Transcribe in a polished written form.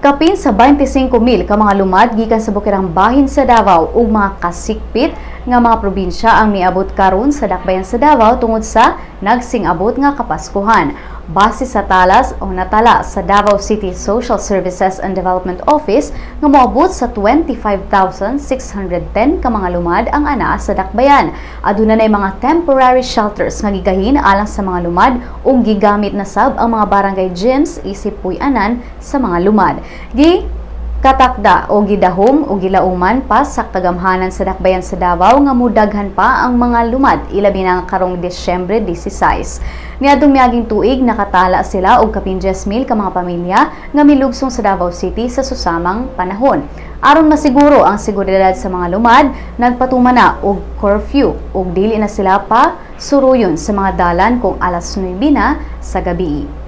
Kapin sa 25,000 ka mga lumad gikan sa bukirang bahin sa Davao ug mga kasikpit nga mga probinsya ang miabot karon sa dakbayan sa Davao tungod sa nagsing-abot nga Kapaskuhan. Base sa talas o natala sa Davao City Social Services and Development Office nga moabot sa 25,610 ka mga lumad ang anaa sa dakbayan. Aduna nay mga temporary shelters nga gigahin alang sa mga lumad ug gigamit na sab ang mga barangay gyms isip puy-anan sa mga lumad. Gi katakda o gidahom o gilauman pa sa kagamhanan sa dakbayan sa Davao nga mudaghan pa ang mga lumad, ilabi na karong Disyembre 16. Niadtong miaging tuig, nakatala sila og kapin 10,000 ka mga pamilya nga milugsong sa Davao City sa susamang panahon. Aron masiguro ang seguridad sa mga lumad, nagpatuman na og curfew ug dili na sila pa suruyon sa mga dalan kung alas 9 na sa gabi.